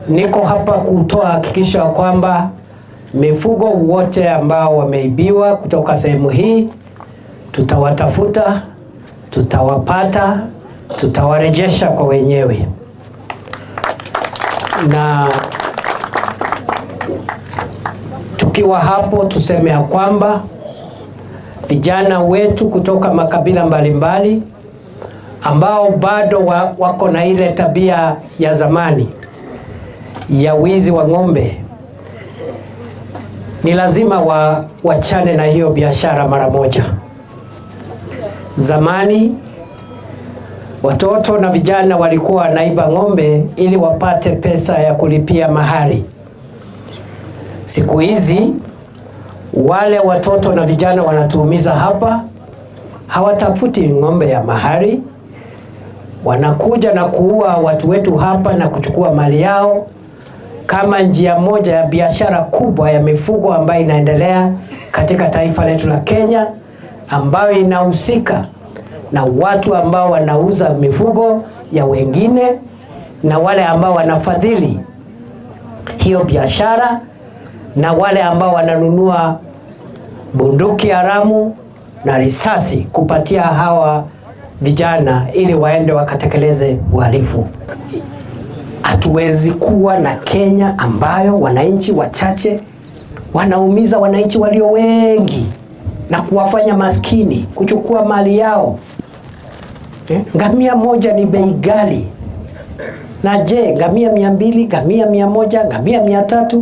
Niko hapa kutoa hakikisho kwamba mifugo wote ambao wameibiwa kutoka sehemu hii tutawatafuta, tutawapata, tutawarejesha kwa wenyewe. Na tukiwa hapo tuseme ya kwamba vijana wetu kutoka makabila mbalimbali ambao bado wako na ile tabia ya zamani ya wizi wa ng'ombe, ni lazima wachane na hiyo biashara mara moja. Zamani watoto na vijana walikuwa wanaiba ng'ombe ili wapate pesa ya kulipia mahari. Siku hizi wale watoto na vijana wanatuumiza hapa, hawatafuti ng'ombe ya mahari, wanakuja na kuua watu wetu hapa na kuchukua mali yao kama njia moja ya biashara kubwa ya mifugo ambayo inaendelea katika taifa letu la Kenya, ambayo inahusika na watu ambao wanauza mifugo ya wengine na wale ambao wanafadhili hiyo biashara na wale ambao wananunua bunduki haramu na risasi kupatia hawa vijana ili waende wakatekeleze uhalifu. Hatuwezi kuwa na Kenya ambayo wananchi wachache wanaumiza wananchi walio wengi na kuwafanya maskini, kuchukua mali yao. Ngamia moja ni bei ghali. Na je, ngamia 200, ngamia 100, ngamia 300?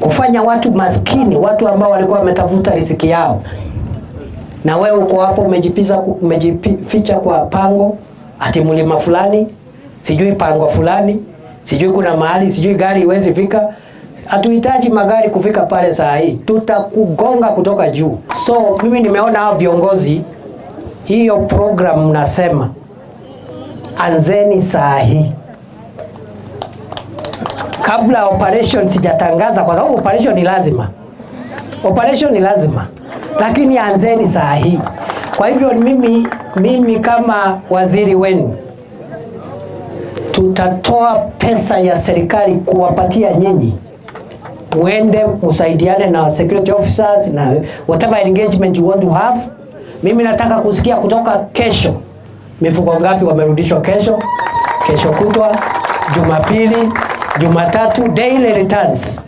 Kufanya watu maskini, watu ambao walikuwa wametafuta riziki yao. Na wewe uko hapo umejificha kwa pango, ati mlima fulani, sijui pango fulani, sijui kuna mahali, sijui gari iwezi fika. Hatuhitaji magari kufika pale saa hii, tutakugonga kutoka juu. So mimi nimeona hao viongozi, hiyo program mnasema anzeni saa hii kabla operation sijatangaza, kwa sababu operation ni lazima, operation ni lazima, lakini anzeni saa hii. Kwa hivyo mimi kama waziri wenu tutatoa pesa ya serikali kuwapatia nyinyi muende musaidiane na security officers na whatever engagement you want to have. Mimi nataka kusikia kutoka kesho, mifugo ngapi wamerudishwa kesho, kesho kutwa, Jumapili, Jumatatu, daily returns.